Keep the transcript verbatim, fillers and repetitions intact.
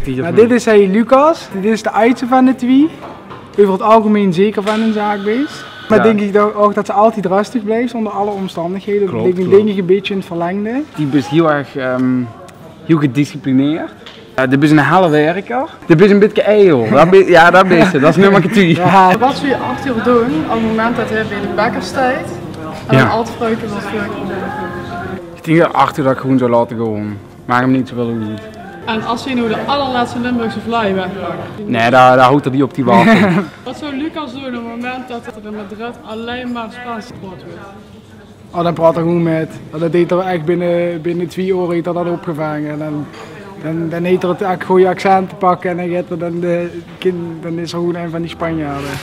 Meh dit is, hey, Lucas, dit is de ajdste vaan de twie. Euver 't algemein zeker vaan 'n zaak wees. Meh dink iech toch ouch tot ze altied röstig blijf oonder alle umstandighede. Klop, dink iech e bitteke in 't verlengde. Dee bis hiel erg, ehm, hiel gedisciplineerd. Jao, dee bis 'nen helle werker. Dee bis e bitteke ijdel. Dat bis, jao, dat bis 't. Dat is nummer twie. Wat zouw Arthur doen op 't moment tot heer bij de bekker steit en 'n aod vruike wilt veurkoupe? Iech dink tot Arthur dat gewoen zouw laote goon. Maak 'm neet zoeväöl oet. En es heer noe de allerlèste Limburgse vlaai wegpak? Nein, dao, dao houwt 'r die op die wafel. Wat zouw Lucas doen op 't moment tot 'r in Madrid allein mer Spaans gepraot weurt? Oh, daan praot 'r gewoen mèt. Dat heet 'r ech binne, binne twie oor heet 'r dat opgevaange. En daan, daan, daan heet 'r 't ac-, gooj accent te pakke en daan geit 'r daan de kin-, daan is 'r gewoen ein vaan die Spanjaarde.